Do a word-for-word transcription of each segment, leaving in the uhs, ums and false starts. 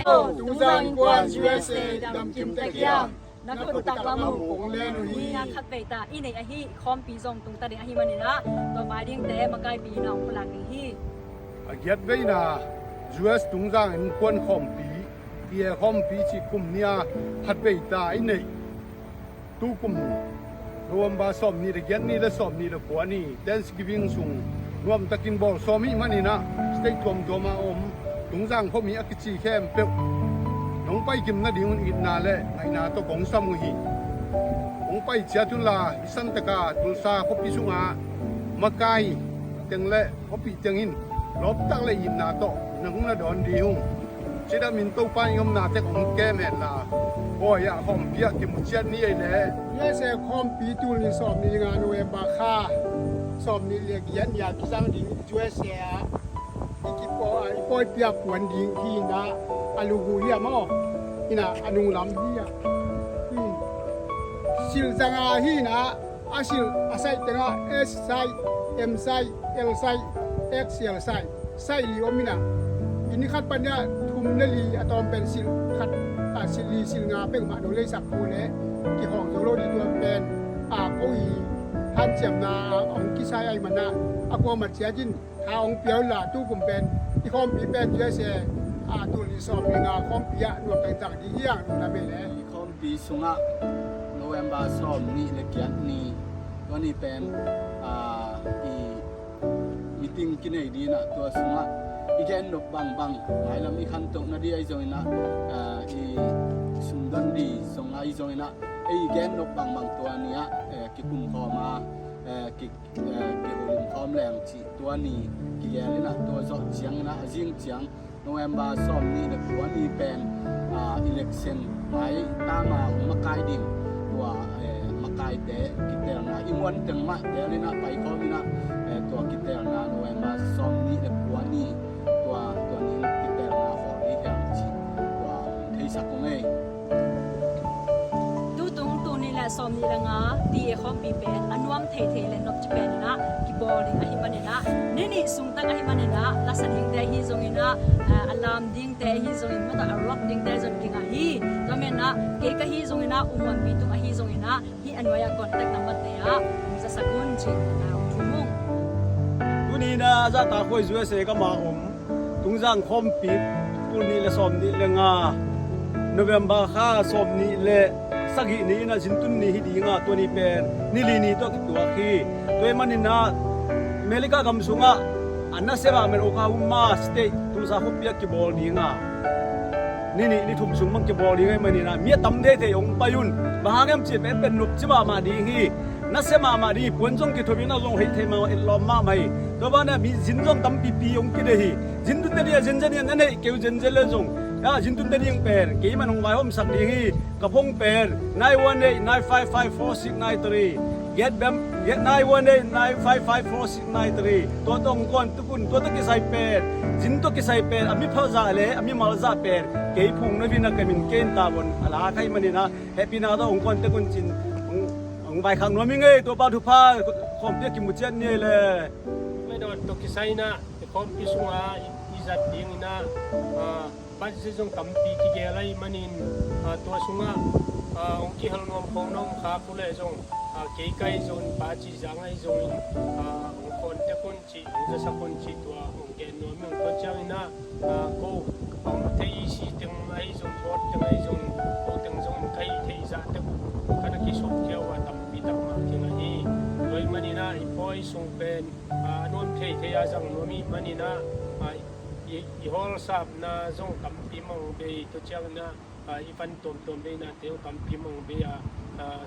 Tungzang kuan U S A damkim tek hiam? Na khut taklam uh kong len uh hi. Ni nga khat vei ta i neih ahi, i khawmpi zong tungta ding ahi manin ah, tua vai dingte makaipi in ah hong pulak ding hi. A giat veina U S Tungzang Innkuan Khawmpi, tia khawmpi cih kum ni-a khat vei ta i neih. Tukum November sawmnih le giat ni le sawmnih le kua ni Thanksgiving sung nuamtakin bawl sawm ih manin ah state tuamtuam a om Tungzang khuami a kici khempeuh nong paikim nadingun itna le ngaihna tawh kong sam uh hi. Hong pai ciat unla, i santaka Tulsa khuapi sungah makai teng le khuapi teng in lawptak le itna tawh nang na dawn ding ung. Cidam in Topa in i omna tek hong kem henla, bawi ah khawmpi ah kimu ciat ni ei leh. U S A khawmpi tul nih sawmnih le nga November kha sawmnih le giat ni-a kizang ding U S A ah i kipaw, i pawipi ah puan ding hi in ah, a lughu hi a maw, in ah a nunglam hi a. Hmm. Silh zanga hi in ah, a silh a saih tengah S saih, M saih, L saih, X L saih, saih li om in ah, inn khat pan ah thum le li a tawm pen silh khat, a, silh li silh nga peuhmah no leisak peuh leh kihawng zo lo ding. Tua pen a ko i hanciamna a hong kisai ahih manin ah, a kuamah ciat in tha hong pia unla, tukum pen i khawmpi pen U S A a tul nih sawmnih le nga khawmpi ah nuamtakin zang ding hi hang, lungdam ei leh. I khawmpi sungah November sawmnih le giat ni, tua ni pen, ah, i meeting kinei ding in ah, tua sungah i gennop bangbang, mailam i khantoh nading ahi zongin ah, ah, i sumdon ding zong ahi zongin ah, ei i gennop bangbang tua ni-ah, eh, kikum khawm a, eh, ki, eh, kiholim khawm leng cih tua ni kigel in ah, tua zawh ciangin ah a zing ciang November sawmnih le kua ni pen, ah, election mai tama hong makai ding, tua, eh, makaite kitelna, i muan teng mah tel in ah paikhawm in ah, eh, tua kitelna November sawmnih le kua ni, tua, tua ni kitelna hawl ding hiam cih tua hong theisak ung ei. Tutung tul nih le sawmnih le nga tia khawmpi pen a nuam theithei le nopci pen in ah kibawl ding ahih manin ah, ni nih sung tak ahih manin ah, lasa dingte ahi zongin ah, a lam dingte ahi zongin, mata a rock dingte zong kingah hi. Tua manin ah kei ka hi zongin ah, U Muan Pi Tung ahi zongin ah, hih a nuai-ah contact number-te ah hong zasak un cih, ah, hong thum ung. Tuni in ah zahtakhuai U S A gam a om Tungzang khawmpi tul nih le sawmnih le nga November kha sawmnih le sagih ni in ah zintun ni hi ding a, tua ni pen ni li ni tawh kituak hi. Tua ahih manin ah America gam sungah a nasem ah men Oklahoma State Tulsa khuapi ah kibawl ding a, ni nih ni thum sung bang kibawl ding ahih manin ah mi a tam theithei hong pai un. Bang hang hiam cih leh pen nopci mahmah ding hi. Nasia mahmah ding hi. Puan zong kitho in a zong hih thei mah, etlawm mahmah hi. Tua banah mi zin zong tampipi hong kideih hi. Zin tunte ding a zenzen in a neih keu zenzen le zong, a, zin tunte ding pen kei mah hong vaihawmsak ding hi. Ka phone pen nine one eight nine five five four six nine three. Get them, get nine one eight nine five five four six nine three. Tua tawh hong kawn tek un. Tua tawh kisai pen, zin tawh kisai pen, a mipha zah le a mimal zah pen kei phung na vin a ka min kei in ta bon a la kha ahih manin ah, hehpihna tawh hong kawn tek un cin hong, hong vaikhak nuam ing ei. Topa thupha, khawmpi ah kimu ciat ni ei leh. Medawn tawh kisai in ah i khawmpi sungah i, i zat ding in ah, ah, budget zong tampi kigel ahih manin, ah, tua sungah, ah, hong kihel nuam khawng na om khak uh leh zong, ah, kei ka hi zongin, Pa Ci Zang ahi zongin, ah, hong kawn tek un cih, hong zasak un cih tua hong gen nuam ing. Tua ciangin ah, ah, ko, ka pang thei si teng ahi zong, bawt teng ahi zong, ko teng zong ka hih theih zah tek uh ka na kisop khia uh a tampi tak mah kingah hi. Tua ahih manin ah i pawi sung pen, ah, a nuam theithei a zang nuam ahih manin ah, ah, i, i hawlsapna zong tampi mang bei. Tua ciangin ah, ah, i van tuamtuam beinate zong tampi mang bei a, ah,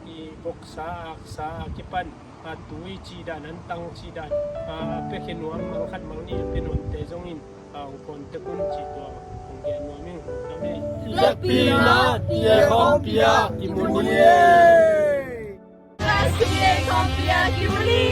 i voksa, aksa a kipan, ah, tui cih dan, antang cih dan, ah, a piakhia nuam, mangkhat mangnih a pia nuamte zongin, ah, hong kawn tek un cih tua hong gen nuam ing. Ka mei. Biakpiakna, tia khawmpi ah kimu ni ei. Biakpiakna, tia khawmpi ah kimu ni.